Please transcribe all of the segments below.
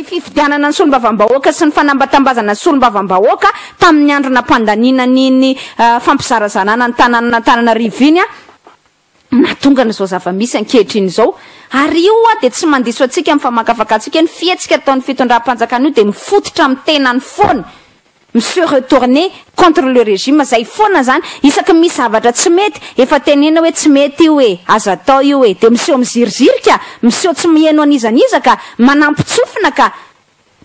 fifidianana ny solombavambahoaka sy ny fanambatambazana ny solombavambahoaka tamin'ny andro nampandaniana an'iny fampizarazarana ny tanànan'Antananarivo iny nahatonga an'izao zava-misy ankehitriny izao. Ary io ho'a dia tsy mandiso antsika amin'ny famakafakantsika, ny fihetsika ataon'ny fitondram-panjakana io dia mifototra amin'ny tenany foana, mi-se retourner contre le régime, zay foana zany, isaky ny misy zavatra tsy mety, efa tenena hoe tsy mety io e, aza atao io e, dia miseho mizirizirika, miseho tsy miheno an'iza n'iza ka, manampin-tsofina ka,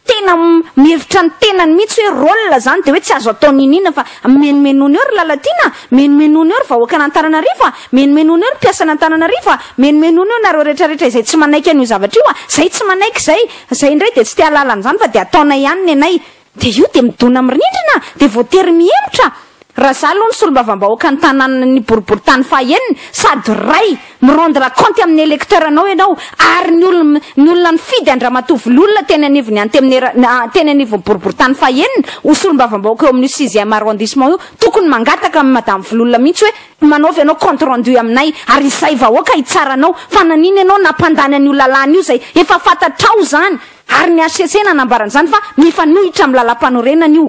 tena mihevitra ny tenany mihitsy hoe rôle zany dia hoe tsy azo atao n'inon'inona fa mimenomenona eo ry Lalatiana a, mimenomenona eo ry vahoakan'Antananarivo a, mimenomenona eo ry mpiasan'Antananarivo a, mimenomenona eo nareo rehetrarehetra izay tsy manaiky an'io zavatra io a, zay tsy manaiky zay, zay indray dia tsy te hahalala an'izany fa dia ataonay ihany ny anay. Dia io dia midona amin'ny rindrina dia voatery mihemotra. Raha za aloha ny solombavambahoakan'ny tanànan'ny boriborintany faha-enina sady ray mi-rendre compte amin'ny électeur anao ianao ary ny olona ny olona nifidy an-dRamatoa Vololona teny anivon'ny antemnera teny anivon'ny boriborintany faha-enina ho solombavambahoaka eo amin'io sixième arrondissement io tokony mangataka amin'i Madame Vololona mihitsy hoe manaovy ianao compte rendu aminay ary izay vahoaka hitsara anao fa nanino ianao nampandany an'io lalàna io izay efa fantatrao izany Ary ny HCC nanambara an'izany fa mifanohitra amin'ny lalampanorenana io.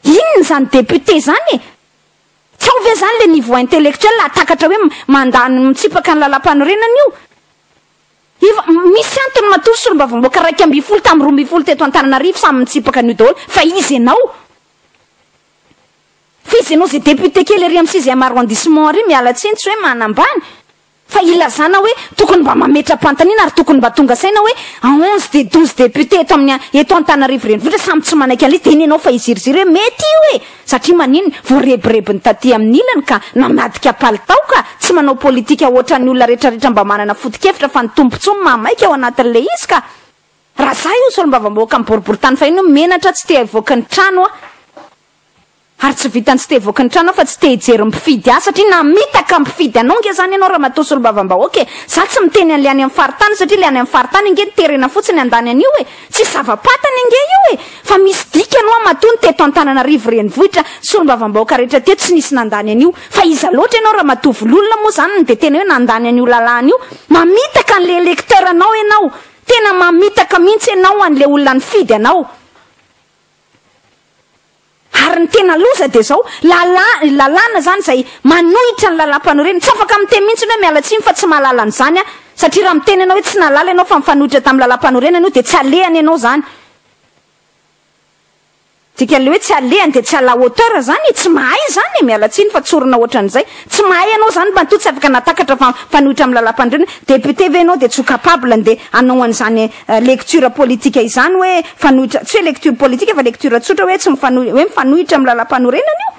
Inona izany député izany e? Tsy ao ve izany le niveau intellectuel hahatakatra hoe mandany mitsipaka ny lalampanorenana io? Efa misy antony matoa ny solombavambahoaka 11 tamin'ny 12 teto Antananarivo samy mitsipaka an'io daholo fa iza ianao? Fa iza ianao izay député kely ery amin'ny sixième arrondissement ery miala tsiny tsy hoe manambany Fa ilazana hoe tokony mba mametra-panontaniana ary tokony mba tonga saina hoe 11 des 12 députés eto amin'ny eto Antananarivo renivohitra samy tsy manaiky an'ilay izy dia iny ianao fa hiziriziry hoe mety io e! Satria maninona? Voarebirebiny taty amin'ny ilany ka namadika palitao ka tsy manao politika ohatran'ny olona retraretra mba manana foto-kevitra fa ny tombotsoa no mahamaika ao anatin'ilay izy ka raha za io solombavambahoaka amin'ny boriborintany fahiny io menatra tsy te hivoaka ny trano aho Ary tsy vitan'ny tsy te hivoaka ny trano aho fa tsy te hijery ny mpifidy ahy satria namitaka mpifidy anao nge zany ianao ramatoa solombavambahoaka e! Za tsy miteny an'le any amin'ny faritany satria le any amin'ny faritany ange noterena fotsiny handany an'io e! Tsy zava-patany ange io e! Fa misy dikany hoa matoa ny teto Antananarivo renivohitra solombavambahoaka rehetra teto tsy nisy nandany an'io fa iza loatra ianao ramatoa Vololona moa zany no dia tena hoe nandany an'io lalàna io? Mamitaka an'le électeur anao ianao! Tena mamitaka mihitsy ianao an'le olona nifidy anao! Ary ny tena loza dia izao, lalà, lalàna izany izay manohitra ny lalàmpanorenana. Tsy afaka miteny mihitsy hoe miala tsiny fa tsy mahalala an'izany aho. Satria raha miteny ianao hoe tsy nahalala ianao fa mifanohitra tamin'ny lalàmpanorenana io dia tsy alehany ianao izany. Dikan'ilay hoe tsy alehany dia tsy à la hauteur izany e, tsy mahay izany e, miala tsiny fa tsorina ohatran'izay. Tsy mahay ianao izany matoa tsy afaka nahatakatra fa mifanohitra amin'ny lalàmpanorenana. Député ve ianao dia tsy ho capable ndeha hanao an'izany lecture politique izany hoe fanohitra, tsy hoe lecture politique fa lecture tsotra hoe tsy mifanohitra, hoe mifanohitra amin'ny lalàmpanorenana io?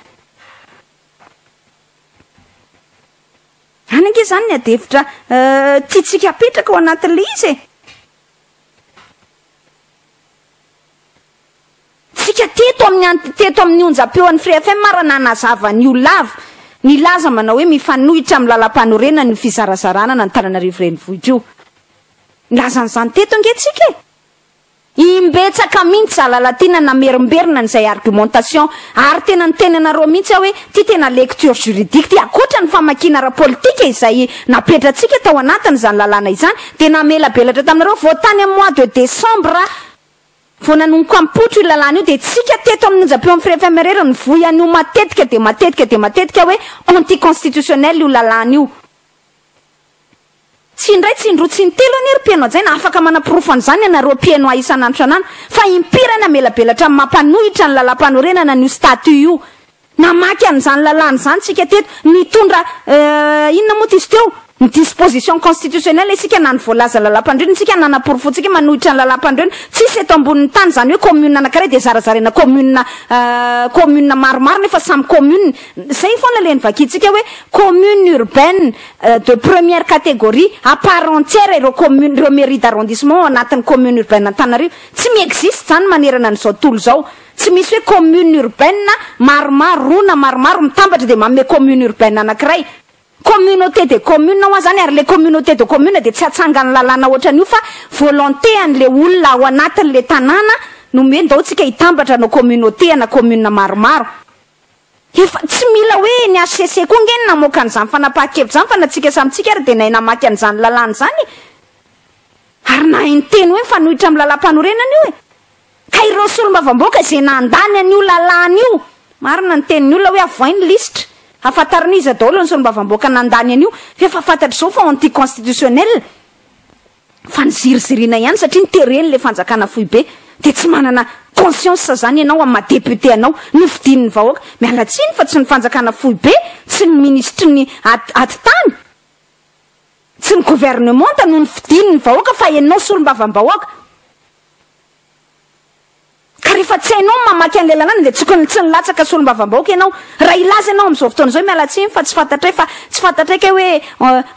Any ange izany ny adihevitra tiantsika apetraka ao anatin'ilay izy e! Tsika teto amin'ny an, teto amin'ny onjam-peo an'ny Free FM ary nanazava an'io lava, nilaza manao hoe mifanohitra amin'ny lalàmpanorenana io fizarazarana an'Antananarivo Renivohitra io. Nilaza an'izany teto ange tsika e! Imbetsaka mihitsy za Lalatiana namerimberina an'izay argumentation ary tena niteny anareo mihitsy aho hoe ity tena lecture juridique ity, ankoatra ny famakiana ara-politika izay napetratsika tao anatin'izany lalàna izany dia namelabelatra taminareo vao tany amin'ny mois de décembre Vao nanomboka nipoitra io lalàna io dia tsika teto amin'ny onjam-peo amin'ny Free FM irery nivoy an'io matetika dia matetika dia matetika hoe anti-constitutionnel io lalàna io. Tsy indray, tsy indroa, tsy intelo anie ry mpihaino hajaina, afaka manaporofo an'izany ianareo mpihaino ahy isan'andro isan'andro fa impiry aho namelabelatra amin'ny mampanohitra ny lalàmpanorenana an'io statut io. Namaky an'izany lalàna izany isika teto, nitondra inona moa izy teo? Ny disposition constitutionnelle isika na ny voalaza lalàmpanorenana isika nanaporofoantsika manohitra ny lalàmpanorenana. Tsisy eto ambonin'ny tany izany hoe commune anankiray dia zarazaraina commune commune maromaro nefa samy commune. Izay foana ilay novakiantsika hoe commune urbaine de première catégorie à part entière ireo commune ireo mairie d'arrondissement ao anatin'ny commune urbaine Antananarivo. Tsy mi-existe izany manerana an'izao tontolo izao. Tsy misy hoe commune urbaine maromaro, roa na maromaro mitambatra dia manome commune urbaine anankiray. Communauté de commune hoa zany ary le communauté de commune dia tsy atsangan'ny lalàna ohatran'io fa volonté an'le olona ao anatin'le tanàna no hoe ndao tsika hitambatra hanao communauté ana commune maromaro. Efa tsy mila hoe ny HCC koa nge no namoaka an'izany fanapahan-kevitra izany fa na tsika samy tsika ary dia nahay namaky an'izany lalàna izany e! Ary nahay niteny hoe mifanohitra amin'ny lalàmpanorenana io e! solombavambahoaka izay nandany an'io lalàna io. Marina ny tenin'ny olona hoe avoay ny lisitra, hahafantarana iza daholo ny solombavambahoaka nandany an'io, fa efa fantatra izao fa anti-constitutionnel, fa niziriziriana ihany satria notereny ilay fanjakana foibe, dia tsy manana conscience izany ianao amin'ny maha député anao, nofidin'ny vahoaka, miala tsiny fa tsy ny fanjakana foibe, tsy ny minisitry ny atitany, tsy ny gouvernementa no nofidin'ny vahoaka fa ianao solombavambahoaka. Ka rehefa tsy hainao ny mamaky an'ilay lalàna dia tsokony tsy nilatsaka solombavambahoaka ianao. Raha hilaza ianao amin'izao fotoana izao miala tsiny fa tsy fantatray fa tsy fantatray kay hoe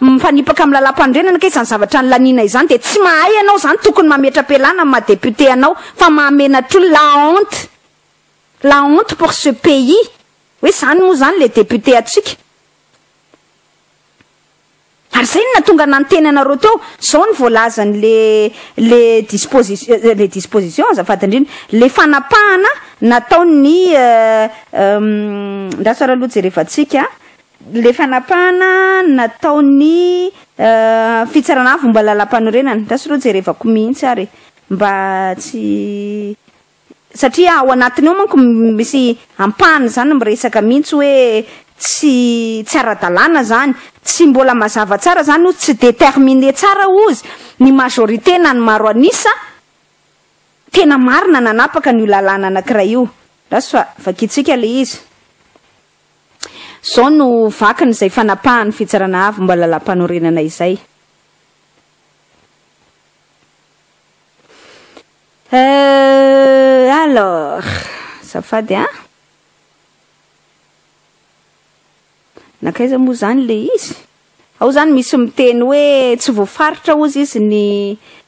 mifanipaka amin'ny lalàmpanorenana kay izany zavatra nilaniana izany dia tsy mahay ianao izany tokony mametra-pialana amin'ny maha député anao fa mahamenatr'olona la honte la honte pour ce pays hoe izany moa izany ilay député antsika. Ary zay no nahatonga nanteny anareo teo, zao no voalazan'ny le le disposition le disposition azafady indrindra, le fanapahana nataon'ny ndraso ary aloha jerevantsika, le fanapahana nataon'ny fitsarana avo momba lalàmpanorenana, ndraso aloha jerevako mihitsy ary e, mba tsy Satria ao anatiny ao manko misy ampahany izany miresaka mihitsy hoe tsy tsy ara-dalàna izany, tsy mbola mazava tsara izany hozy, tsy déterminé tsara hozy ny majorité na ny maro an'isa tena marina nanapaka an'io lalàna anankiray io. Andraso fa vakintsika ilay izy. Izao no vakiny izay fanapahan'ny Fitsarana Avo momba ny Lalàmpanorenana izay. Euh alors, azafady an. Nankaiza moa izany ilay izy? Ao izany misy miteny hoe tsy voafaritra hozy izy ny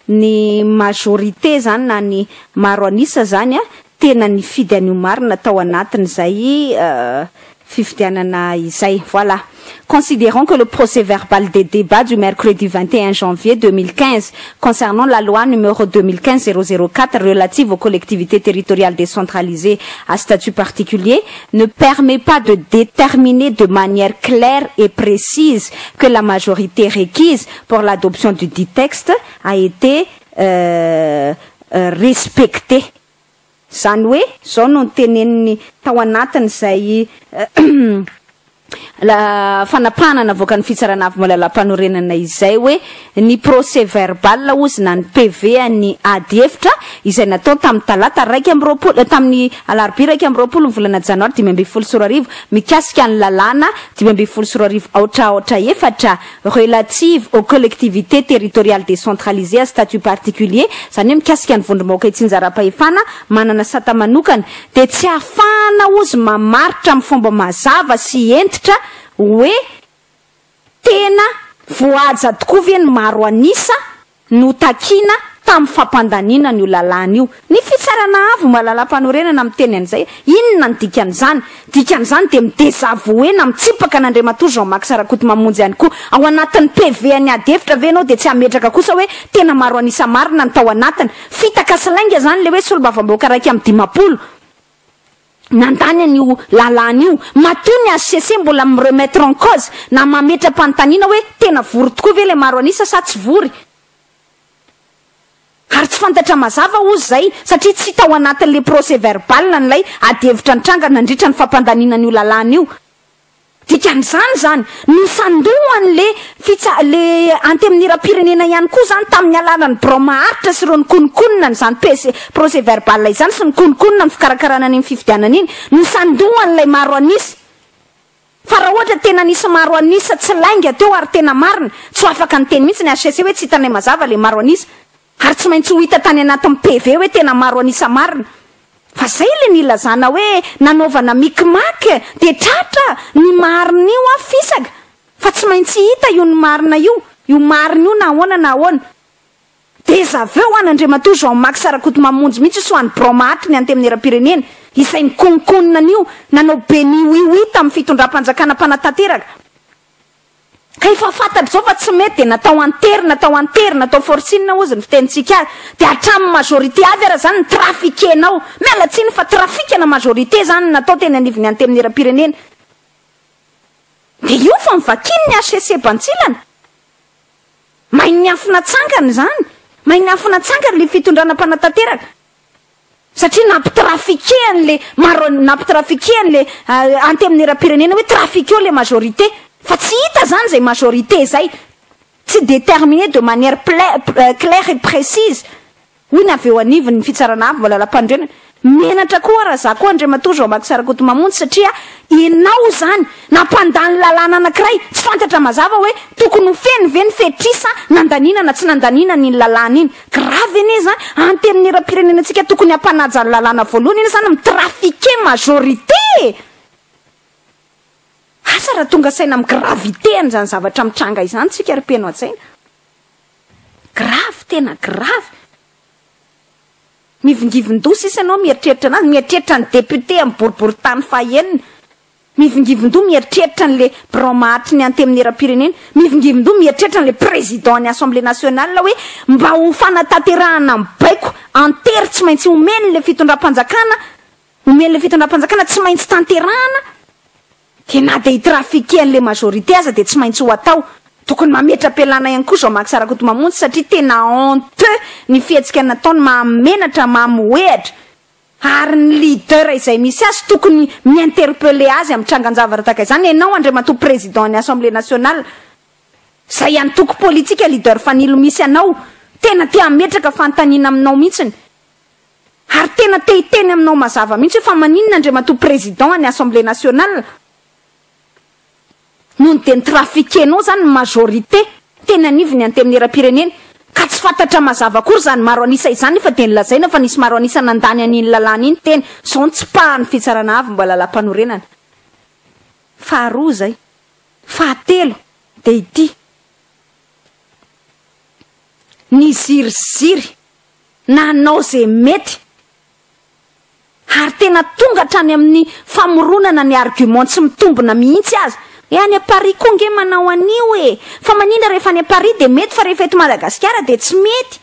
ny majorité izany na ny maro an'isa izany an, tena nifidy an'io marina tao anatin'izay fifidianana izay. Voilà. Considérant que le procès verbal des débats du mercredi 21 janvier 2015 concernant la loi numéro 2015-004 relative aux collectivités territoriales décentralisées à statut particulier ne permet pas de déterminer de manière claire et précise que la majorité requise pour l'adoption du dit texte a été euh, euh, respectée. Izany hoe, izao no noteneniny tao anatin'izay fanapahana navoakan'ny Fitsarana Avo Malalampanorenana izay hoe, ny procès verbal hozy na ny PV an'ny ady hevitra izay natao tamin'ny talata 21, tamin'ny alarobia 21 ny volana janoary 2015 mikasika ny lalàna 2015 aotra aotra efatra relative aux collectivités territoriales décentralisées à statut particulier, izany hoe mikasika ny vondrom-bahoaka itsinjaram-pahefana manana sata manokana, dia tsy ahafahana hozy mamaritra amin'ny fomba mazava sy hentitra hoe tena voahaja tokoa ve ny maro an'isa Notakiana tamin'ny fampandaniana an'io lalàna io. Ny Fitsarana Avo momba Lalàmpanorenana miteny an'izay. Inona ny dikan'izany? Dikan'izany dia mi-désavouer na mitsipaka an'Andriamatoa Jean Max Rakotomamonjy ihany koa. Ao anatin'ny PV an'ny ady hevitra ve ianao dia tsy hametraka kosa hoe tena maro an'isa marina ny tao anatiny? Fitaka sy lainga izany ilay hoe solombavambahoaka 51. Nandany an'io lalàna io. Matoa ny HCC mbola mi-remettre en cause na mametra-panontaniana hoe tena vory tokoa ve ilay maro an'isa sa tsy vory? Ary tsy fantatra mazava hozy izay satria tsy hita ao anatin'ilay procès verbal an'ilay adihevitra nitranga nandritra ny fampandaniana an'io lalàna io. Dikan'izany izany, nosandohan'le fitsa le Antenimierampirenena ihany koa izany tamin'ny alalan'ny birao maharitra sy ireo nikononkonona an'izany PC procès verbal izany sy nikononkonona ny fikarakarana an'iny fifidianana iny, nosandohan'ilay maro an'isa. Fa raha ohatra tena nisy maro an'isa tsy lainga teo ary tena marina, tsy ho afaka niteny mihitsy ny HCC hoe tsy hitanay mazava ilay maro an'isa. Ary tsy maintsy ho hita tany anatin'ny PV hoe tena maro an'isa marina. Fa zay le nilazana hoe nanaovana micmac dia tratra ny marina io an fisaka. Fa tsy maintsy hita io ny marina io, io marina io na ahoana na ahoana. Désaveu an Andriamatoa Jean Max Rakotomamonjy mihitsy io sy ho an'ny birao mahatry ny Antenimierampirenena izay nikononkonona an'io, nanao be niwiwi tamin'ny fitondram-panjakana mpanatanteraka. Ka efa fantatra izao fa tsy mety dia natao an-tery, natao an-tery, natao forcing hozy ny fitenintsika azy. Dia hatramin'ny majorité avy ara izany ny trafiquer-nao. Miala tsiny fa trafic-na majorité izany no natao teny anivon'ny Antenimierampirenena. Dia io fa novakiany ny HCC bantsilana. Mahay miafina tsangana izany. Mahay miafina tsangana ilay fitondrana mpanatanteraka. Satria nampitrafiquer an'le maro, nampitrafiquer an'le Antenimierampirenena hoe trafiqueo le majorité. Fa tsy hita zany zay majorité zay. Tsy déterminé de manière claire et précise. Hoy ny avy eo anivon'ny Fitsarana Avo Lalàmpanorenana. Menatra koa raha za koa Andriamatoa Jean Max Rakotomamonjy satria ianao izany nampandany lalàna anankiray tsy fantatra mazava hoe tokony ho feno ve ny fetr'isa nandaniana na tsy nandaniana an'iny lalàna iny. Grave anie izany. Antenimierampirenenantsika tokony hampanaja ny lalàna voalohany anie izany mi-trafiquer majorité e! Asa raha tonga saina amin'ny gravité an'izany zavatra mitranga izany tsika ry mpeno an-tsaina. Grave, tena grave. Mivingivin-doha sisa ianao mieritreritra anazy, mieritreritra ny député amin'ny boriborintany fahenina, mivingivin-doha mieritreritra an'le birao maharitry ny antenimierampirenena, mivingivin-doha mieritreritra an'le président ny assemblée nationale hoe mba ho fanatanterahana ny baiko an-tery tsy maintsy omen'le fitondram-panjakana, omen'le fitondram-panjakana tsy maintsy tanterahana. Dia na dia hi-trafiquer an'ilay majorité aza dia tsy maintsy ho atao. Tokony mametra-pialana ihany koa Jean Max Rakotomamonjy satria tena honteux ny fihetsika nataony, mahamenatra, mamohehatra. Ary ny leader izay misy azy tokony mi-interpeller azy amin'ny trangan-javatra tahaka izany. Ianao Andriamatoa Président ny Assemblée Nationale, izay antoko politika leader fanilo misy anao, tena te hametraka fanontaniana aminao mihitsiny. Ary tena te hiteny aminao mazava mihitsy hoe fa maninona Andriamatoa Président any Assemblée Nationale no dia ni-trafiquer-nao izany ny majorité teny anivon'ny Antenimierampirenena ka tsy fantatra mazava akory izany maro an'isa izany nefa dia nolazaina fa nisy maro an'isa nandany an'iny lalàna iny teny izao nitsipahan'ny Fitsarana Avo mba Lalàmpanorenana. Faharoa izay. Fahatelo dia ity. Niziriziry nanao izay mety ary tena tonga hatrany amin'ny famoronana ny argument tsy mitombina mihitsy aza hoe any Paris koa nge manao an'io e! Fa maninona rehefa any Paris dia mety fa rehefa eto Madagasikara dia tsy mety?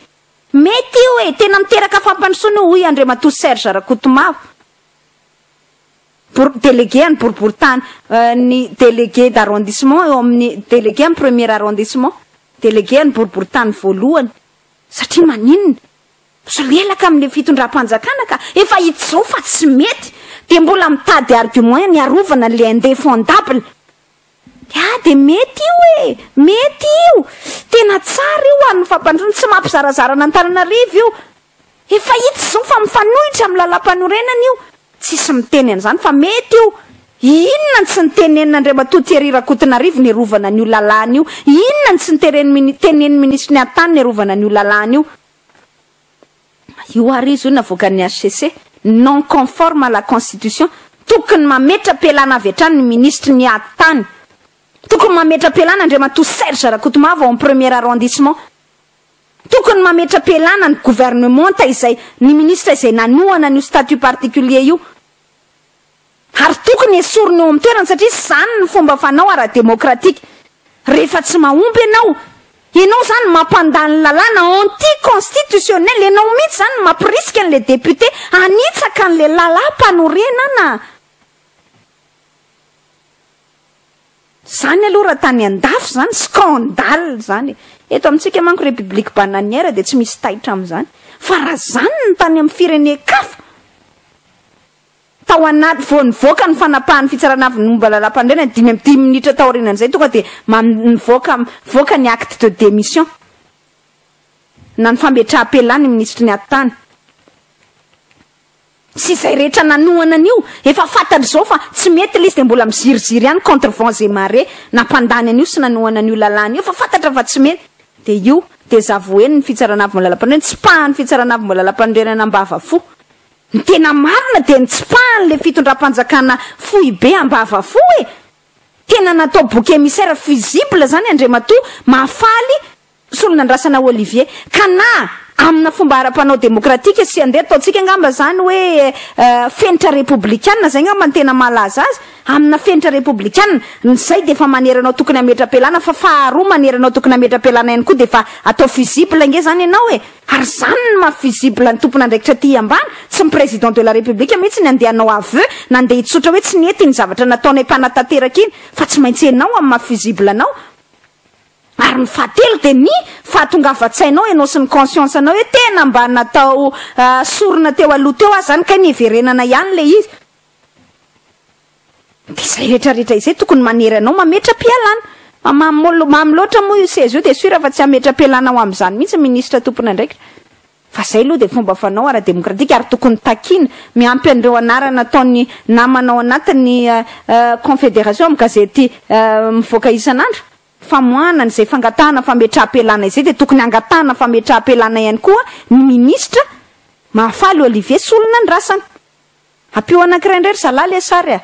Mety io e! Tena miteraka fampandrosoana io hoy Andriamatoa Serge Rakotomavo, délégué an'ny boriborintany, ny délégué d'arrondissement eo amin'ny délégué amin'ny premier arrondissement, délégué an'ny boriborintany voalohany. Satria maninona? Misolelaka amin'ilay fitondram-panjakana ka efa hita izao fa tsy mety dia mbola mitady argument niarovana an'ilay indefendable. Ah dia mety io e! Mety io! Tena tsara io ho an'ny fampandrosoana, tsy mampizarazara an'Antananarivo io. Efa hita izao fa mifanohitra amin'ny lalàmpanorenana io. Tsisy miteny an'izany fa mety io. Inona no tsy nitenenin'Andriamatoa Thierry Rakotonarivo niarovana an'io lalàna io? Inona no tsy nitenenin'ny minisitry ny Atany niarovana an'io lalàna io? Io ary izy io navoakan'ny HCC, non conforme à la constitution. Tokony mametra-pialana avy hatrany ny minisitry ny Atany. Tokony mametra-pialana Andriamatoa Serge Rakotomavo ao amin'ny premier arrondissement. Tokony mametra-pialana ny gouvernementa izay, ny minisitra izay nanohana an'io statut particulier io. Ary tokony esorina eo amin'ny toerany satria izany ny fomba fanao ara-demokratika. Rehefa tsy mahomby ianao, ianao izany mampandany lalàna anti-constitutionnel, ianao mihitsy izany no mampirisika an'ilay député hanitsaka an'ilay lalàm-panorenana. Izany aloha raha tany an-dafy izany, scandale izany e. Eto amintsika manko république bananière dia tsy misy taitra amin'izany. Fa raha izany no tany amin'ny firenen-kafa, Tao anaty, vao nivoaka ny fanapahan'ny Fitsarana Avo momba ny Lalàmpanorenana, 55 minitra taorianan'izay tonga dia nivoaka nivoaka ny acte de démission na ny fametraham-pialana ny minisitry ny Atitany sy izay rehetra nanohana an'io. Efa fantatra izao fa tsy mety ilay izy dia mbola miziriziry ihany contre vents et marées nampandany an'io sy nanohana an'io lalàna io. Efa fantatra fa tsy mety dia io dia zavoheny ny Fitsarana Avo momba ny Lalàmpanorenana, tsipahan'ny Fitsarana Avo momba ny Lalàmpanorenana am-bava fo. Ny tena marina dia nitsipahan'ilay fitondram-panjakana foibe ambavafo e! Tena natao bouc émissaire fusible zany Andriamatoa Mahafaly Solonandrasana Olivier. Ka na amina fomba ara-panao demokratika sy andeha ataontsika angamba zany hoe fenitra repoblikana, zay angamba no tena mahalaza azy, amina fenitra repoblikana, ny zay dia efa manery anao tokony hametra-pialana fa faharoa manery anao tokony hametra-pialana ihany koa dia efa atao fusible ange zany ianao e! Ary izany no maha fusible ny tompon'andraikitra aty ambany, tsy ny président de la république mihitsy ny andeha hanao aveu na andeha hitsotra hoe tsy nety iny zavatra nataonay mpanatanteraka iny fa tsy maintsy ianao amin'ny maha fusible anao. Ary ny fahatelo dia ny fahatongavan-tsainao ianao sy ny conscience-nao hoe tena mba natao sorona teo aloha teo aho izany kay niverenana ihany ilay izy. Dia izay rehetra rehetra izay tokony manery anao mametra-pialana. Fa mamy mamy loatra moa io seza io dia sûr fa tsy hametra-pialana ho amin'izany mihitsy ny minisitra tompon'andraikitra. Fa izay aloha dia fomba fanao ara-demokratika ary tokony takiana, miampy an'ireo anarana ataon'ny namana ao anatin'ny confédération amin'ny gazety mivoaka isan'andro. Famoahana an'izay fangatahana fametraham-pialana izay dia tokony hangatahana fametraham-pialana ihany koa ny minisitra Mahafaly Olivier Solonandrasana. Ampio anankiray indray ry zalahy ilay sary a!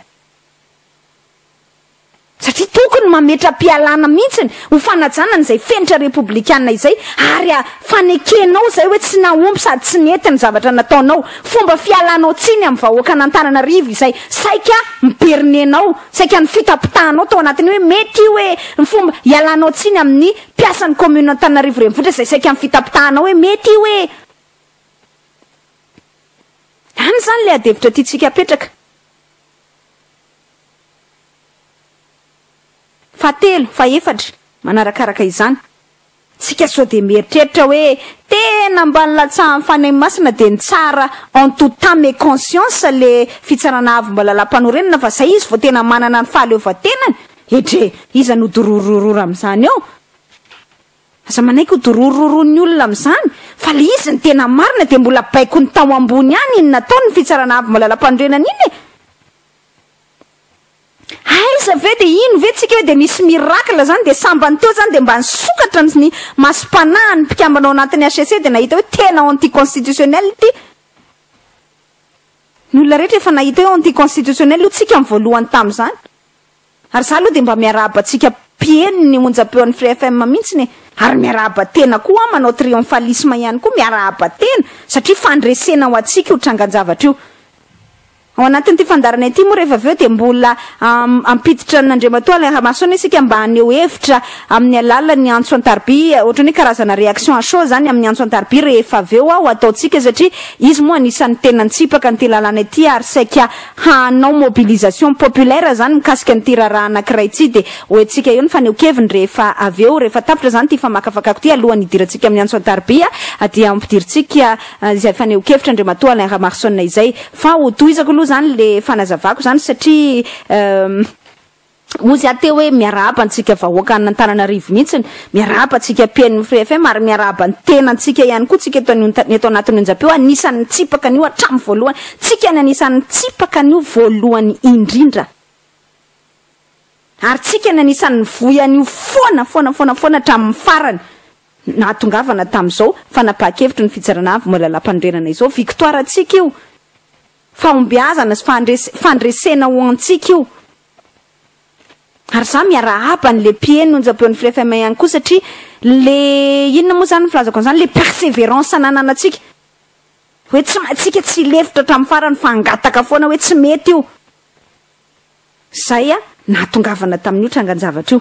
Satria tokony mametra-pialana mihitsiny ho fanajana an'izay fenitra repoblikana izay ary fanekenao izay hoe tsy nahomby sady tsy nety ny zavatra nataonao. Fomba fialanao tsiny amin'ny vahoakan'Antananarivo izay saika miberinenao, saika nifitapitahanao tao anatin'ny hoe mety io hoe ny fomba ialanao tsiny amin'ny mpiasan'ny commune Antananarivo renivohitra izay saika nifitapitahanao hoe mety io hoe. Any izany ilay adihevitra tiantsika apetraka. Fahatelo, fahefatra, manarakaraka izany. Tsika sao dia mieritreritra hoe tena mba nilatsahan'ny Fanahy Masina dia nitsara en toute âme et conscience le Fitsarana Avo mba Lalàmpanorenana fa zay izy vao tena manana ny fahaleovantenany? Edrey! Iza no dorororora amin'izany eo? Aza manaiky ho dororororon'ny olona amin'izany fa le izy ny tena marina dia mbola baikon'ny tao ambony ihany iny nataony ny Fitsarana Avo mba Lalàmpanorenana iny e! Aiza ve dia ino ve tsika hoe dia nisy miracle zany dia sambany teo zany dia mba nisokatra ny masom-panahin'ny mpikambana ao anatin'ny HCC dia nahita hoe tena anti-constitutionnel ity. Ny olona rehetra efa nahita hoe anti-constitutionnel io tsika ny voalohany tamin'izany. Ary za aloha dia mba miarahaba antsika mpiheno ny onjam-peon'ny Free FM mihitsiny e! Ary miarahaba tena koa aho manao triomphalisme ihany koa miarahaba tena satria fandresena ho antsika io trangan-javatra io. Ao anatin'ity fandaharana ity moa rehefa avy eo dia mbola hampiditra an'Andriamatoa Alain Ramason isika mba haneho hevitra amin'ny alalan'ny antso an-tariby, ohatran'ny hoe karazana réaction à chaud izany amin'ny antso an-tariby rehefa avy eo ho ataontsika satria izy moa anisan'ny tena nitsipaka an'ity lalàna ity ary saika hanao mobilisation populaire izany mikasika an'ity raharaha anankiray ity dia ho entsika eo ny fanehoan-keviny rehefa avy eo. Rehefa tapitra izany ity famakafakako ity alohan'ny hidirantsika amin'ny antso an-tariby dia ampidirintsika izay fanehoan-kevitra Andriamatoa Alain Ramaroson izay. Fa ho tohizako aloha izany le fanazavako izany satria hozy aho teo hoe miarahaba antsika vahoaka an'Antananarivo mihitsiny, miarahaba antsika mpihaino ny Free FM ary miarahaba ny tenantsika ihany koa tsika eto eto anatin'ny onjam-peo anisan'ny nitsipaka an'io hatramin'ny voalohany. Tsika ny anisan'ny nitsipaka an'io voalohany indrindra. Ary tsika ny anisan'ny nivoy an'io foana foana foana foana hatramin'ny farany. Nahatongavana tamin'izao fanapahan-kevitry ny Fitsarana Avo momba Lalàmpanorenana izao. Victoire antsika io. Fahombiazana sy fandresena ho antsika io. Ary za miarahaba an'le mpiheno onjam-peon'ny Free FM ihany koa satria le inona moa zany ny filazako an'izany, le persévérance anananantsika. Hoe tsy tsika tsy hilefitra hatramin'ny farany fa hangataka foana hoe tsy mety io. Zay nahatongavana tamin'io trangan-javatra io.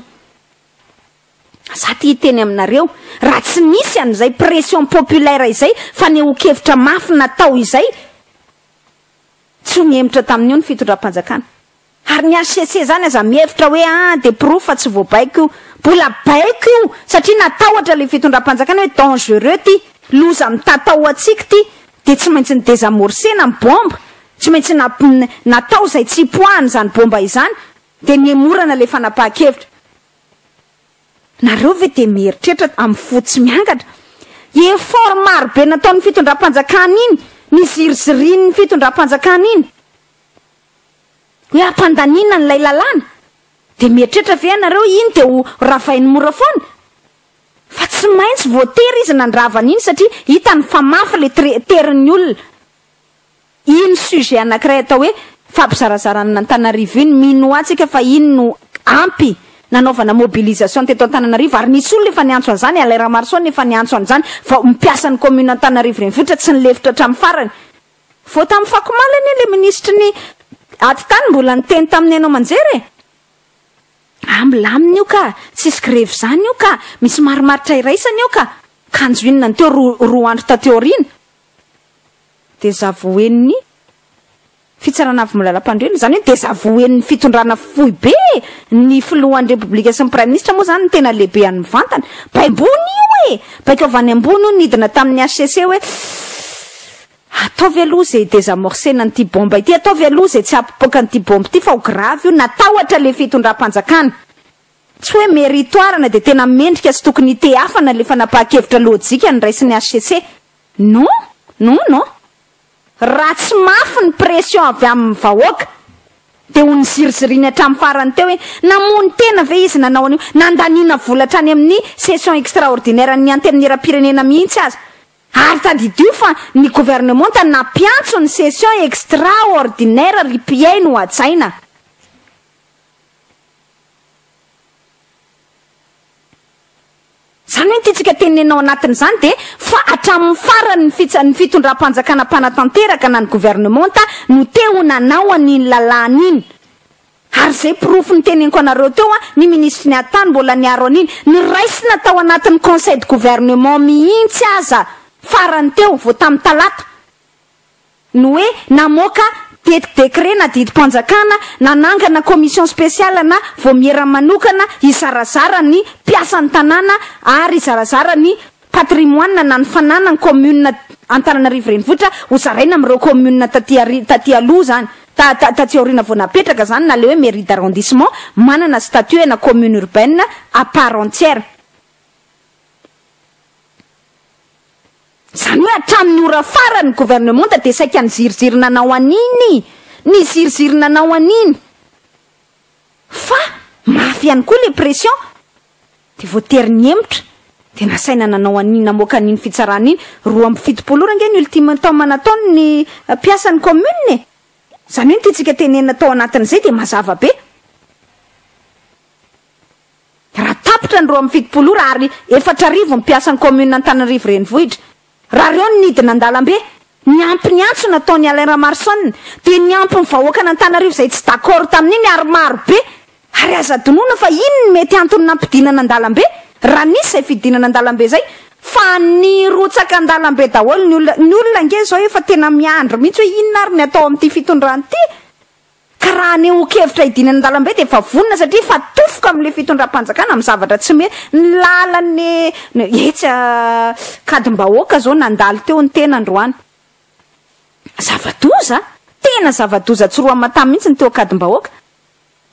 Za te hiteny aminareo, raha tsy nisy an'izay pression populaire izay, fanehoan-kevitra mafy natao izay, tsy ho nihemotra tamin'io ny fitondram-panjakana. Ary ny HCC izany aza mihevitra hoe ah dia porofo fa tsy voabaiko io. Mbola baiko io satria natahotra ilay fitondram-panjakana hoe dangereux ity, loza mitatao ho antsika ity, dia tsy maintsy ni-desamorcer-na ny bomba, tsy maintsy natao izay tsy hipoahana izany bomba izany, dia nihemorana ilay fanapahan-kevitra. Nareo ve dia mieritreritra amin'ny fo tsy miangatra? Effort maro be nataon'ny fitondram-panjakana iny, nizirizirian'ny fitondram-panjakana iny hoe hampandaniana an'ilay lalàna. Dia mieritreritra ve ianareo iny dia ho ravainy mora foana? Fa tsy maintsy voatery izy nandrava an'iny satria hitany fa mafy ilay terin'ny olona. Iny sujet anakiray atao hoe fampizarazarana an'Antananarivo iny, minoa tsika fa iny no ampy nanaovana mobilisation teto Antananarivo ary nisy olona efa niantso an'izany, Alain Ramaroson efa niantso an'izany, vao mpiasa ny commune Antananarivo renivohitra tsy nilefitra hatramin'ny farany. Vao tamin'ny fakomaly anie ilay minisitry ny atitany mbola niteny tamin'ny haino aman-jery e! Ah milamina io ka! Tsisy grevy izany io ka! Misy marimaritra iraisana io ka! Kanjo inona ny teo roa andro taty aoriana? Dia zavoen'ny. Fitsarana Avo momba ny Lalàmpanorenana, izany hoe désavouer-n'ny fitondrana foibe e! Ny filohan'ny Repoblika sy ny Praiminisitra moa izany no tena lehibe any mivantana. Baimbony io e! Baiko avy any ambony io nidina tamin'ny HCC hoe ataovy aloha izay hi-désamorcer-na an'ity bomba ity, ataovy aloha izay tsy hampipoaka an'ity bomba ity fa ho grave io, natahotra ilay fitondram-panjakana. Tsy hoe méritoire na dia tena mendrika sy tokony hitehafana ilay fanapahan-kevitra lojika noraisin'ny HCC. Non! Non, non! Raha tsy mafy ny pression avy amin'ny vahoaka dia ho niziriziriany hatramin'ny farany teo hoe namono tena ve izy nanao an'io, nandaniana vola hatrany amin'ny session extraordinaire ny antenimierampirenena mihitsy aza. Ary tadidio fa ny gouvernementa nampiantso ny session extraordinaire ry mpihaino hajaina. Izany hoe ny tiantsika tenenina ao anatin'izany dia fa hatramin'ny farany ny fitsa ny fitondram-panjakana mpanatanteraka na ny governemanta no te ho nanao an'iny lalàna iny. Ary izay porofo niteneniko anareo teo an, ny minisitry ny atany mbola niaro an'iny, noraisina tao anatin'ny conseil de gouvernement mihitsy aza farany teo, vao tamin'ny talata. Ny hoe namoaka décret na didim-panjakana nanangana commission spéciale na vaomiera manokana hizarazara ny mpiasan'ny tanàna ary hizarazara ny patrimoine na ny fananan'ny commune Antananarivo Renivohitra ho zaraina amin'ireo commune taty taty aloha izany ta taty aoriana vao napetraka izany na ilay hoe mairie d'arrondissement manana statut na commune urbaine à part entière. Izany hoe hatramin'ny ora farany ny governemanta dia saika niziriziry nanao an'iny, niziriziry nanao an'iny. Fa mafy ihany koa ilay pression dia voatery nihemotra, dia nasaina nanao an'iny, namoaka an'iny fitsarana iny. 72 ora ange ny ultimatum nataony ny mpiasan'ny commune e! Izany hoe ny tiantsika tenenina tao anatin'izay dia mazava be. Raha tapitra ny 72 ora ary 4000 ny mpiasan'ny commune Antananarivo Renivohitra, raha ireo no nidina an-dalambe, niampy ny antso nataon'i Alain Ramaroson, dia niampy ny vahoakan'Antananarivo izay tsy d'accord tamin'iny ary maro be. Ary aza adinoina fa iny no mety antony nampidinana an-dalambe, raha nisy izay fidinana an-dalambe izay, fa nirotsaka an-dalambe daholo ny olona. Ny olona ange izao efa tena miandry mihitsy hoe inona ary ny atao amin'ity fitondrana ity. Ka raha hanehoan-kevitra hidinana an-dalambe dia efa vonona satria efa tofoka amin'ilay fitondram-panjakana amin'ny zavatra tsy mety. Ny lalan'ny etsy Ankadimbahoaka izao nandalo teo ny tena androany. Zava-doza, tena zava-doza tsy roa aman-tany mihitsy ny teo Ankadimbahoaka.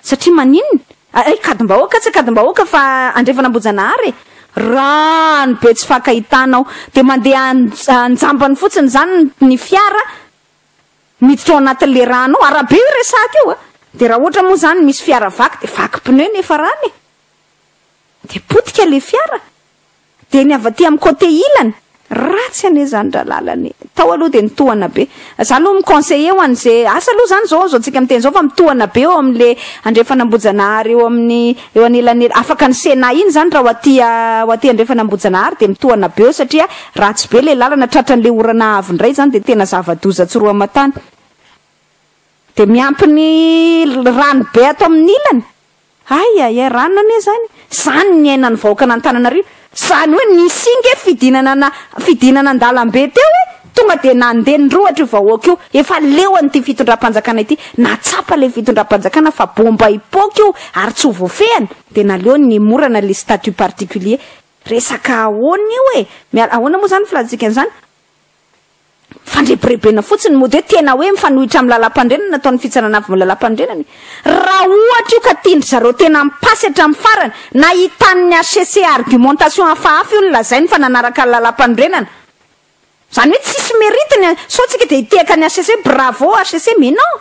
Satria maninona? Ay, Ankadimbahoaka tsy Ankadimbahoaka fa Andrefan'Ambohijanahary e! Rano be tsy fankahitana ao. Dia mandeha an-jambany fotsiny izany ny fiara Miditra ao anatin'le rano ao, arabe io resahako io a! De raha ohatra moa zany misy fiara vaky de vaky pneu nefa rano e! De potika le fiara! De ny avy aty amin'ny côté ilany, ratsy anie zany ralalana e! Tao aloha de nitohana be. Za aloha mi-conseiller ho an'ze, asa aloha zany zao zao tsika miteny zao fa mitohana be eo amin'le andrefan'Ambohijanahary eo amin'ny eo anelanela, afaka ny Sénat iny zany raha ho aty ho aty andrefan'Ambohijanahary de mitohana be eo satria Ratsy be le lalana tratran'le orana avy ndray zany de tena zava-doza tsy roa aman-tany. De miampy ny rano be ato amin'ny ilany. Hay hay hay rano anie zany. Zany ny niainan'ny vahoakan'Antananarivo. Zany hoe nisy nge fidinana na fidinana an-dalambe teo e! Tonga de nandeha nirohotra io vahoaka io. Efa leo an'ity fitondram-panjakana ity. Nahatsapa le fitondram-panjakana fa bomba hipoaka io ary tsy ho voafehiny de naleony nihemorana le statut particulier. Resaka ahoana io e? Miala, ahoana moa izany filazantsika an'izany? Fandrebirebena fotsiny, mody hoe tena hoe mifanohitra amin'ny lalàmpanorenana nataon'ny fitsarana avo amin'ny lalàmpanorenana e. Raha ohatra io ka tian-dry zareo tena mipasy hatramin'ny farany, nahitan'ny HCC argumentation hafahafa io nolazainy fa nanaraka ny lalàmpanorenana. Izany hoe tsisy mérite ny, sao tsika dia hitehaka ny HCC hoe bravo HCC, mais non!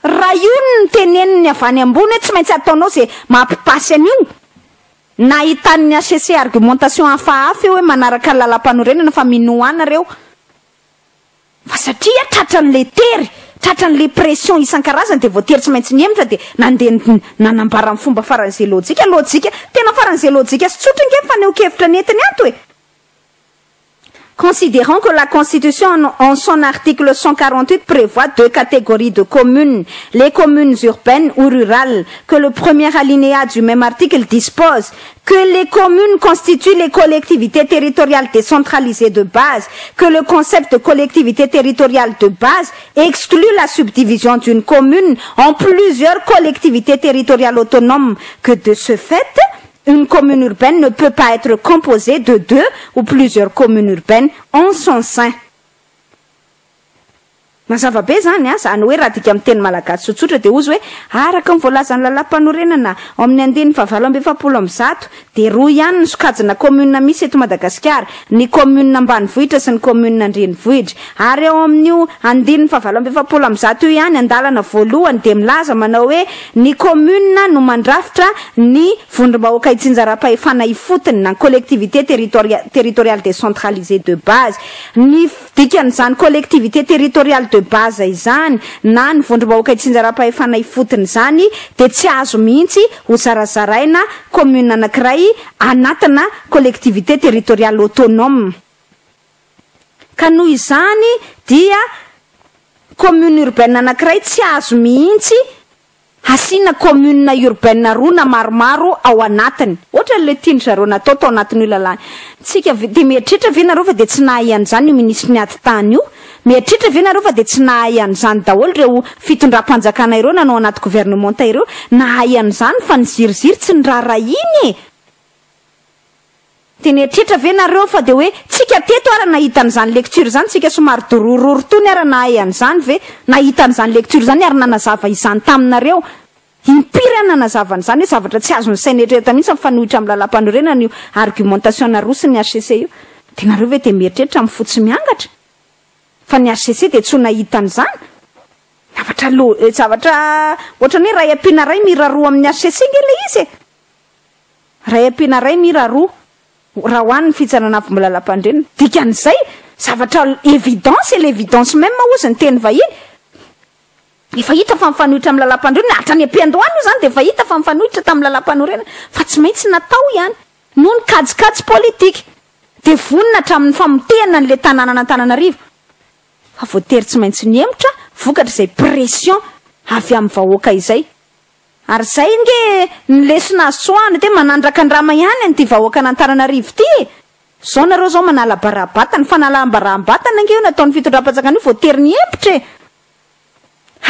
Raha io no noteneniny avy any ambony hoe tsy maintsy ataonao ze mampipasy an'io, nahitan'ny HCC argumentation hafahafa io hoe manaraka ny lalampanorenana fa minoa ahy nareo fa satria tratran'le tery, tratran'le pression isan-karazany dia voatery tsy maintsy nihemotra dia nandeha nanambara amin'ny fomba faran'izay lojika, lojika, tena faran'izay lojika sy tsotra ange ny fanehoan-kevitra nentiny ato e! Considérant que la Constitution en son article 148 prévoit deux catégories de communes, les communes urbaines ou rurales, que le premier alinéa du même article dispose que les communes constituent les collectivités territoriales décentralisées de base, que le concept de collectivité territoriale de base exclut la subdivision d'une commune en plusieurs collectivités territoriales autonomes, que de ce fait, une commune urbaine ne peut pas être composée de deux ou plusieurs communes urbaines en son sein. Mazava be zany a, zany hoe raha dika amin'ny teny malagasy tsotsotra de ozy hoe araka ny voalazan'ny lalàm-panorenana ao amin'ny andininy fahavalo amby efapolo amby zato de roa ihany ny sokajina commune misy eto Madagasikara, ny commune ambanivohitra sy ny commune andrenivohitra. Ary ao amin'io andininy fahavalo amby efapolo amby zato io ihany, andalana voalohany, de milaza manao hoe ny commune no mandrafitra ny vondrom-bahoaka itsinjaram-pahefana ifotony na collectivité territoriale décentralisée de base. Ny dikan'izany collectivité territoriale de base izany na ny vondrom-bahoaka itsinjaram-pahefana ifotony zany de tsy azo mihitsy ho zarazaraina commune anankiray anatina collectivité territoriale autonome. Ka noho izany dia commune urbaine anankiray tsy azo mihitsy asiana commune urbaine roa na maromaro ao anatiny, ohatra le tiany zareo natao tao anatin'io lalàna tsika. De mieritreritra ve nareo fa de tsy nahay an'izany io ministre ny ady tany io? Mieritreritra ve nareo fa de tsy nahay an'izany daholo ireo fitondram-panjakana ireo nanao anaty gouvernementa ireo? Nahay an'izany fa ny ziriziry tsy ny raharaha iny e. De nieritreritra ve nareo fa de hoe tsika teto ara nahita an'izany lecture zany, tsika somary dorororo tony ara nahay an'izany ve, nahita an'izany lecture zany ary nanazava izany taminareo impiry any, nanazava an'izany hoe zavatra tsy azony saina eritreretina mihitsy mifanohitra amin'ny lalàm-panorenana io argumentation narosy ny HCC io? De nareo ve de mieritreritra amin'ny fotsy miangatra fa ny HCC de tsy ho nahita an'izany zavatra lo zavatra ohatrany hoe ray ampiana ray mira roa amin'ny HCC nge le izy e, ray ampiana ray mira roa raha ho an'ny fitsarana avo momba lalàm-panorenana. Dikan'izay zavatra évidence et l'évidence même ozy ny teny vahiny, efa hita fa mifanohitra amin'ny lalàm-panorenana hatrany am-piandohana io zany, de efa hita fa mifanohitra tamin'ny lalàm-panorenana fa tsy maintsy natao ihany noho ny kajikajy politika. De vonona hatramin'ny famotehana n'le tanànan'Antananarivo fa voatery tsy maintsy niemotra vokatra izay pression avy amin'ny vahoaka izay. Ary zay nge ny lesona azo tsoahana te manandrakandrama ihany an'ity vahoaka n'Antananarivo ty e. Zao nareo zao manala barabatana, fanalam-barabatana nge io nataon'ny fitondram-panjakana io, voatery niemotra e.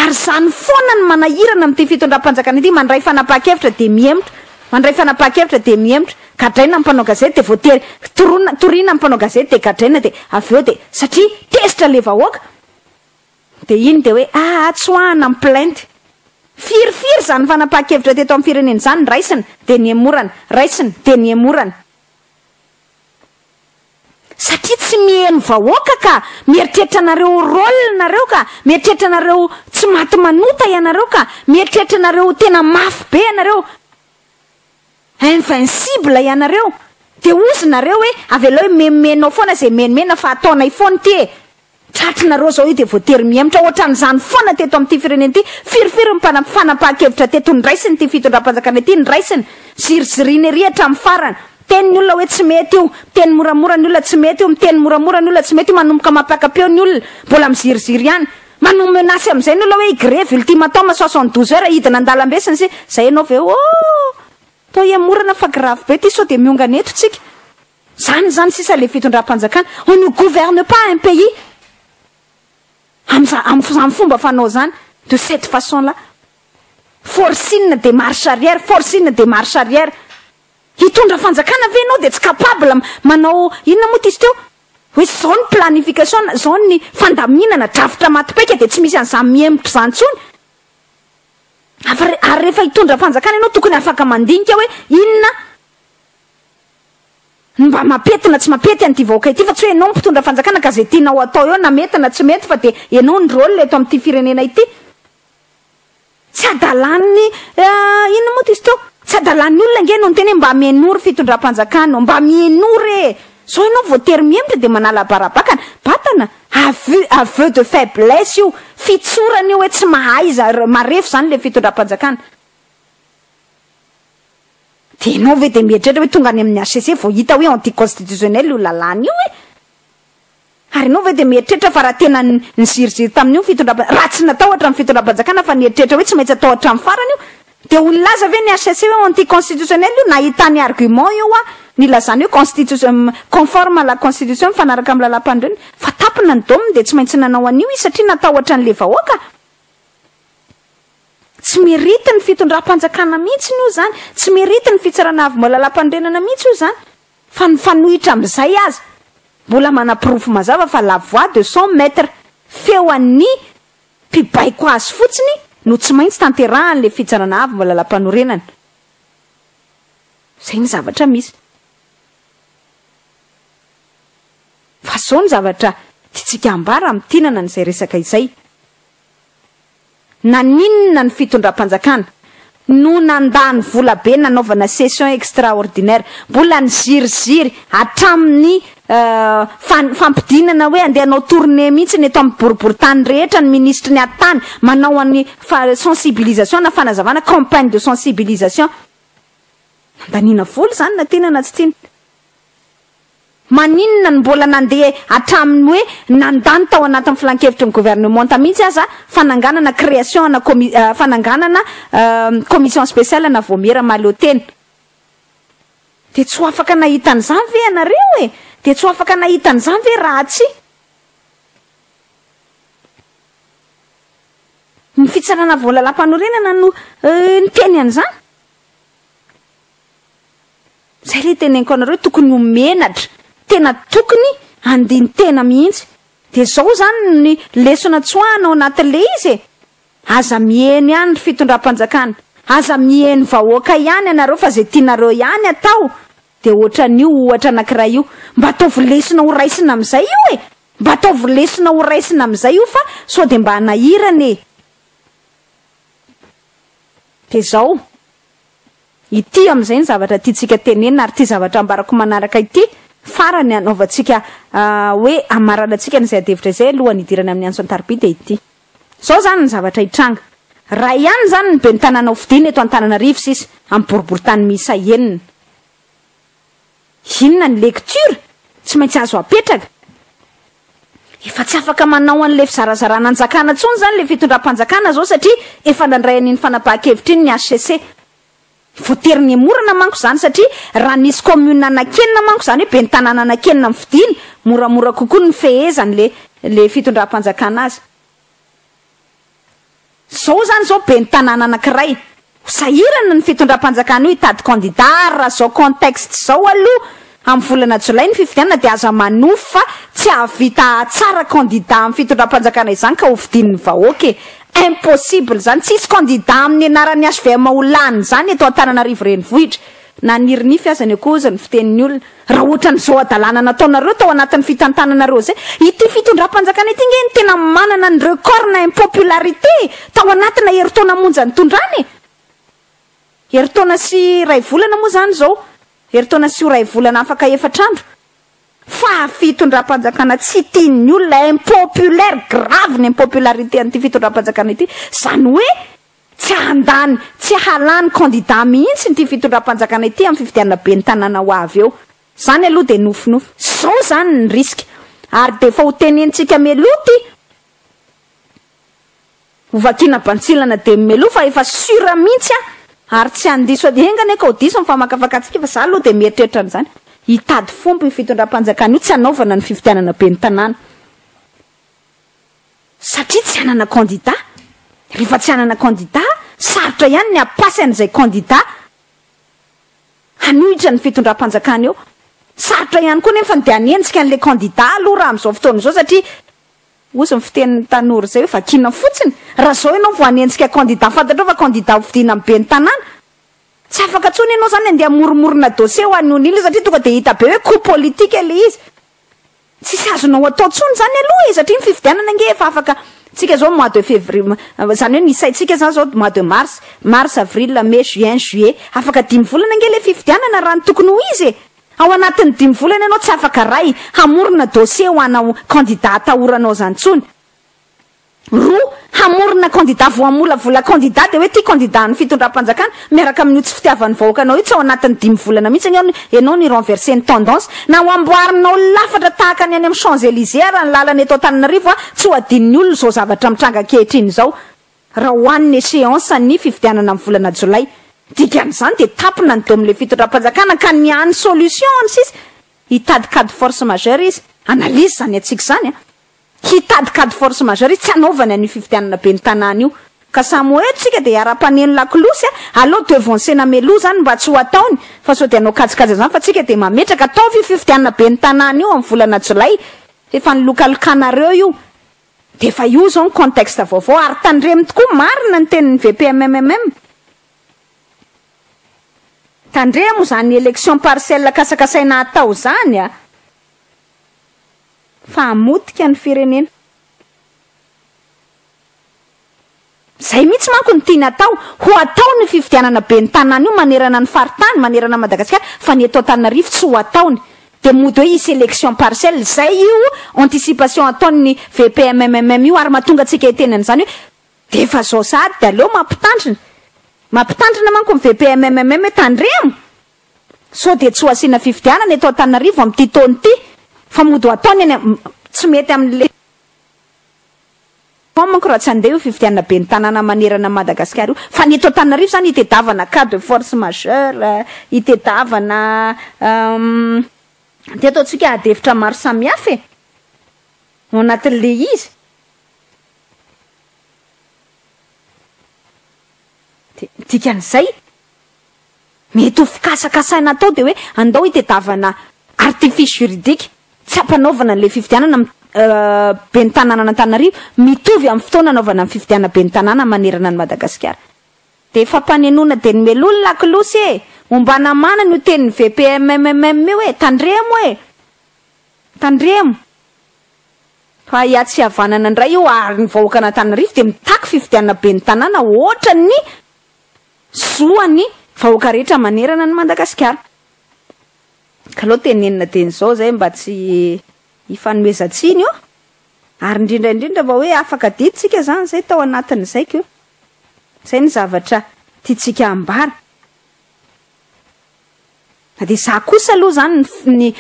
Ary zany foana ny manahirana amin'ity fitondram-panjakana ity: mandray fanapahan-kevitra de miemotra, mandray fanapahan-kevitra de miemotra, gadraina ny mpanao gazety, de voatery torona torina ny mpanao gazety, de gadraina, de avy eo de satria tezitra le vahoaka de iny de hoe ah, tsoahana ny plainte. Firifiry zany fanapahan-kevitra teto amin'ny firenena zany raisina de niemorana, raisina de niemorana, satria tsy miheno vahoaka ka mieritreritra anareo rôle nareo, ka mieritreritra anareo tsy maty manota ianareo, ka mieritreritra anareo tena mafy be ianareo, invincible ianareo. De ozy nareo hoe avelao hoe menomenao foana zay menomena fa ataonay foana ty e. Tratrinareo zao io de voatery miemotra. Ohatran'izany foana teto amin'ity firenena ity. Firifiry ny mpana fanapahan-kevitra teto ny raisiny ity fitondram-panjakana ity, ny raisiny ziriziriny ery hatramin'ny farany. Teny ny olona hoe tsy mety io, miteny moramora ny olona tsy mety io, miteny moramora ny olona tsy mety io, manomboka mampiaka-peo ny olona, mbola miziriziry ihany, manao menace amin'izay ny olona hoe grève, ultimatum 72 heures, hidina an-dalambe sy ny sy zay. Ianao ve oh to iamorana fa grave be ty sao de miongana eto tsika zany zany sisa le fitondram-panjakana. On ne gouverne pas un pays am'za am'zany fomba fanao zany, de cette façon là forcing de marche arrière, forcing de marche arrière. Hitondra fanjakana ve anao de tsy capable manao inona moa ty izy teo hoe zao ny planification, zao ny fandaminana drafitra matipaika, de tsy misy an'izany miemotra zany tsony? Afa ary rehefa hitondra fanjakana ianao tokony afaka mandinika hoe inona mba mampety na tsy mampety an'ity vahoaka ity, fa tsy hoe ianao mpitondra fanjakana ka zay tianao atao eo na mety na tsy mety, fa de ianao ny rôle eto amin'ity firenena ity. Tsy adalan'ny inona moa ty izy teo, tsy adalan'ny olona nge no niteny hoe mba mienory fitondram-panjakana, mba mienory e. Zao ianao voatery miemotra de manala barabakana batana, aveu de faiblesse io, fitsorana io hoe tsy mahay marefo zany le fitondram-panjakana. De ianao ve de mieritreritra hoe tonga any amin'ny HCC vao hita hoe anticonstitutionnel io lalàna io e? Ary ianao ve dia mieritreritra fa raha tena niziriziry tamin'io ny fitondram-panjakana, raha tsy natahotra ny fitondram-panjakana fa nieritreritra hoe tsy maintsy atao hatramin'ny farany io, dia ho nilaza ve ny HCC hoe anti-constitutionnel io? Nahitany argument io aho nilazany hoe constitution, conforme à la constitution, mifanaraka amin'ny lalàmpanorenana. Fa tapina ny dôminy dia tsy maintsy nanao an'io izy satria natahotra an'ilay vahoaka. Tsy mérite ny fitondram-panjakana mihitsy io izany, tsy mérite ny fitsarana avo lalàmpanorenana mihitsy io izany. Fa mifanohitra amin'izay aza, mbola manaporofo mazava fa la voix de son maître, feo an'ny mpibaiko azy fotsiny no tsy maintsy tanterahan'ilay fitsarana avo lalàmpanorenana. Izay ny zavatra misy. Fa izao ny zavatra tiantsika ambara amintinana an'izay resaka izay. Naninona ny fitondram-panjakana no nandany vola be nanaovana session extraordinaire, mbola niziriziry hatramin'ny fampidinana hoe andeha hanao tournée mihitsy ny eto amin'ny boriborintany rehetra ny minisitry ny atitany manao an'ny sensibilisation na fanazavana, campagne de sensibilisation. Nandaniana vola izany na tiana na tsy tiana. Maninona no mbola nandeha hatramin'ny hoe nandany tao anatin'ny filankevitry ny governemanta mihitsy aza fananganana création ana comi fananganana commission spéciale na vaomiera mahaleo tena? Dia tsy ho afaka nahita an'izany ve ianareo e? Dia tsy ho afaka nahita an'izany ve raha tsy ny fitsarana voalalampanorenana no niteny an'izany? Zay le teneniko anareo tokony ho menatra, tena tokony handini-tena mihitsy. De zao zany ny lesona tsoahana ao anatin'le izy e! Aza miheno ihany ry fitondram-panjakana, aza miheno vahoaka ihany ianareo fa ze tianareo ihany atao de ohatran'io ohatra anakiray io. Mba ataovy lesona ho raisina amizay io e! Mba ataovy lesona ho raisina amizay io fa sao de mba hanahirana e! De zao. Ity amin'izay ny zavatra tiantsika tenenina ary ity zavatra ambarako manaraka ity, farany hanaovantsika hoe hamaranantsika an'izay adihevitra izay alohan'ny hidirana amin'ny antso an-tariby dia ity. Izao izany ny zavatra hitranga. Iray ihany izany ny ben'ny tanàna hofidiana eto Antananarivo sisa, amin'ny boriborintany miisa enina. Inona ny lecture tsy maintsy azo apetraka? Efa tsy afaka manao an'ilay fizarazarana anjakana intsony izany ilay fitondram-panjakana izao satria efa nandray an'iny fanapahan-kevitra iny ny HCC. Voatery nihemorana manko izany satria raha nisy commune anankenina manko izany hoe ben'ny tanàna anankenina mifidiana, moramora kokoa ny nifehezan'ilay ilay fitondram-panjakana azy. Zao zany zao ben'ny tanàna anakiray, ho sahirana ny fitondram-panjakana io hitady candidat ary raha zao contexte zao aloha amin'ny volana jolay ny fifidianana dia aza manofy fa tsy hahavita hahatsara candidat amin'ny fitondram-panjakana izany ka hofidian'ny vahoaka e! Impossible zany, tsisy candidat amin'ny anaran'ny HVM ho lany zany eto Antananarivo renivohitra, na nirinify aza ny akoho hozy ny fitenin'ny olona. Raha ohatran'izao hadalana nataonareo tao anatin'ny fitantananareo izay, ity fitondram-panjakana ity nge no tena manana ny record na impopularité e! Tao anatina herintaona monja nitondrana e! Herintaona sy iray volana moa izany izao, herintaona sy iray volana afaka efatra andro. Fa fitondram-panjakana tsy tian'ny olona, impopulaire, grave ny impopularité an'ity fitondram-panjakana ity. Izany hoe Tsy handany, tsy halany candidat mihitsy ity fitondram-panjakana ity amin'ny fifidianana ben'ny tanàna ho avy eo. Izany aloha dia nofinofy. Izao izany ny risque. Ary dia efa ho tenenintsika mialoha ity. Ho vakiana bantsilana dia mialoha fa efa sûr mihitsy aho. Ary tsy handiso, enga anie ka ho diso ny famakafakantsika fa za aloha dia mieritreritra an'izany. Hitady fomba io fitondram-panjakana io tsy hanaovana ny fifidianana ben'ny tanàna. Satria tsy hanana candidat. Rehefa tsy hanana candidat, sarotra ihany ny hampasy an'izay candidat hanohitra ny fitondram-panjakana eo. Sarotra ihany koa nefa ny dia hanenjika an'ilay candidat aloha raha amin'izao fotoana izao satria hozy ny fitenin'ny tanora izay hoe vakiana fotsiny. Raha izao ianao vao hanenjika candidat, fantatrao fa candidat hofidiana amin'ny ben'ny tanàna, tsy afaka intsony ianao izany handeha hamoromorona dossier ho an'ny olona satria tonga dia hita be hoe coup politique ilay izy. Tsisy azonao atao tsony zany aloha e, satria ny fifidianana ange efa afaka, tsika zao mois de février, zany hoe ny isaintsika zany zao mois de mars, mars, avril, mai, juin, juillet, afaka dimy volana ange le fifidianana raha ny tokony ho izy e! Ao anatin'ny dimy volana ianao tsy afaka ray hamorona dossier ho anao candidat atahoranao zany tsony. Roa, Hamorona candidat voamolavola candidat dia hoe ity candidat an'ny fitondram-panjakana miaraka amin'io tsy fitiavan'ny vahoaka anao io tsy ao anatin'ny dimy volana mihitsy anie ianao ny renverser ny tendance na ho amboarinao lafatra tahaka ny any amin'ny Champs Elysées ara ny lalana eto Antananarivo a tsy ho adinon'ny olona izao zavatra mitranga ankehitriny izao raha ho an'ny échéance ny fifidianana amin'ny volana jolay. Dikan'izany dia tapina ny domin'ilay fitondram-panjakana ka ny hany solution ny sisa hitady cas de force majeure izy. Analyse izany antsika izany a. Hitady cas de force majeure izy tsy hanaovany an'io fifidianana ben'ny tanàna io. Ka samy ho eto tsika dia hiara-mpaneno lakolosy a. Aleo devancer-na mialoha izany mba tsy ho ataony fa sao dia hanao kajikajy an'izany fa tsika dia mametraka ataovy io fifidianana ben'ny tanàna io amin'ny volana jolay. Efa nilokalokanareo io. Dia efa io izao ny contexte vaovao ary tandremo tokoa marina ny tenin'ny VPMMM. Tandremo izany élection partielle kasakasaina hatao izany a! Fa hamotika ny firenena. Izay mihitsy manko no tiany hatao. Ho atao ny fifidianana ben'ny tanàna io manerana ny faritany, manerana an'i Madagasikara, fa ny eto Antananarivo tsy ho ataony. Dia mody hoe hisy élection partielle. Izay io anticipation ataon'ny VPMMM io ary mahatonga antsika hiteny an'izany hoe dia efa izao sahady dia aleo mampitandrina. Mampitandrina manko ny VPMMM hoe tandremo! Sao dia tsy ho asiana fifidianana eto Antananarivo amin'ity taona ity fa mody ho ataony any tsy mety amin'ilay manko raha tsy handeha io fifidianana ben'ny tanàna manerana an'i Madagasikara io fa ny eto Antananarivo izany hitedavana cas de force majeure, hitedavana dia ataontsika ady hevitra maro samihafa e! Ao anatin'ilay izy. Dia ny dikan'izay, mety ho fikasakasaina atao dia hoe andao hitedavana artifice juridique tsy hampanaovana an'ilay fifidianana ben'ny tanànan'Antananarivo mitovy amin'ny fotoana anaovana ny fifidianana ben'ny tanàna manerana an'i Madagasikara. Dia efa mpanenona dia nomeloa ny lakolosy e! Ombana manana io tenin'ny VPMMM io e! Tandremo e! Tandremo! Fa hiatsy havanana indray io ary ny vahoakan'Antananarivo dia mitaky fifidianana ben'ny tanàna ohatran'ny zo an'ny vahoaka rehetra manerana an'i Madagasikara. Ka aleo tenenina dieny izao izay mba tsy hifanomezan-tsiny eo. Ary indrindra indrindra mba hoe afaka adidy tsika izany izay tao anatin'izay ko. Izay ny zavatra tiantsika ambara. Na dia izaho kosa aloha izany ny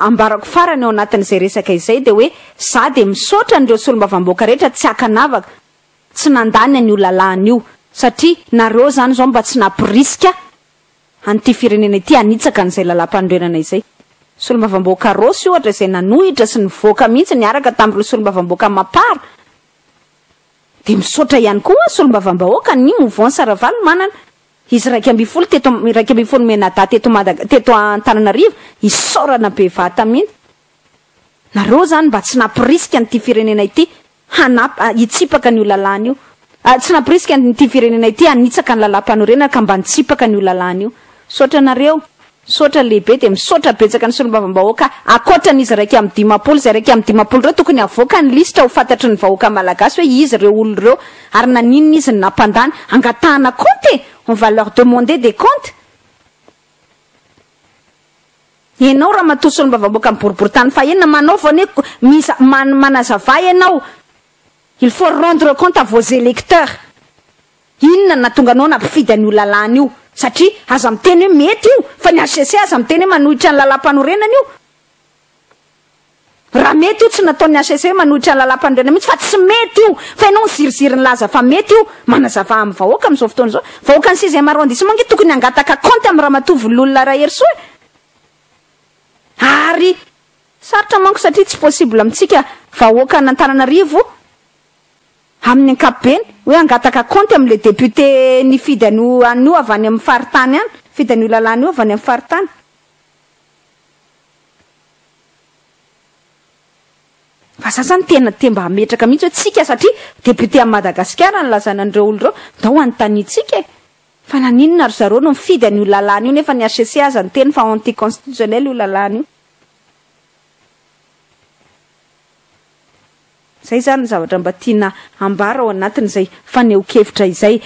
ambarako farany ao anatin'izay resaka izay dia hoe izaho dia misaotra an'ireo solombavambahoaka rehetra tsy ankanavaka tsy nandany an'io lalàna io satria nareo izany izao mba tsy nampirisika an'ity firenena ity hanitsaka an'izay lalàmpanorenana izay. Solombavambahoaka Rossy ohatra izay nanohitra sy nivoaka mihitsy niaraka tamin'ireo solombavambahoaka Mapar dia misaotra ihany koa solombavambahoaka ny mouvance Ravalomanana. Izy 11 teto 11 mianadahy teto Madaga teto Antananarivo isaorana be vata mihitsy. Nareo zany mba tsy nampirisika an'ity firenena ity hanap hitsipaka an'io lalàna io. Tsy nampirisika an'ity firenena ity hanitsaka ny lalàmpanorenana ka mba nitsipaka an'io lalàna io. Misaotra anareo. Misaotra lehibe dia misaotra betsaka ny solombavambahoaka ankoatran'izy 51 izay 51 ireo tokony havoaka ny lisitra ho fantatry ny vahoaka malagasy hoe iza ireo olona ireo ary naninona izy no nampandany angatahana compte e! On va leur demander des comptes! Ianao ramatoa solombavambahoaka ny boriborintany fahenina manaova anie miza manazava ianao il faut rendre compte à vos électeurs. Inona no nahatonga anao nampifidy an'io lalàna io? Satria aza miteny hoe mety io, fa ny HCC aza miteny hoe manohitra ny lalàmpanorenana io. Raha mety io tsy nataon'ny HCC hoe manohitra ny lalàmpanorenana mihitsy fa tsy mety io. Fa ianao niziriziry nilaza fa mety io. Manazava amin'ny vahoaka amin'izao fotoana izao. Vahoakan'ny sixième arrondissement ange tokony hangataka compte amin'i Ramatoa Vololona Raherisoa e. Ary sarotra manko satria tsy possible amintsika vahoakan'Antananarivo Amin'ny ankapobeny, hoe hangataka kaonty amin'ilay député nifidy an'io an'io avy any amin'ny faritany any, nifidy an'io lalàna io avy any amin'ny faritany. Fa za zany tena te mba hametraka mihitsy hoe tsika satria député an'i Madagasikara no lazana an'ireo olona ireo, ndao hanontaniantsika e! Fa naninona ry zareo no nifidy an'io lalàna io nefa ny HCC aza niteny fa anti-constitutionnel io lalàna io. Izay izany ny zavatra mba tiana ambara ao anatin'izay fanehoan-kevitra izay.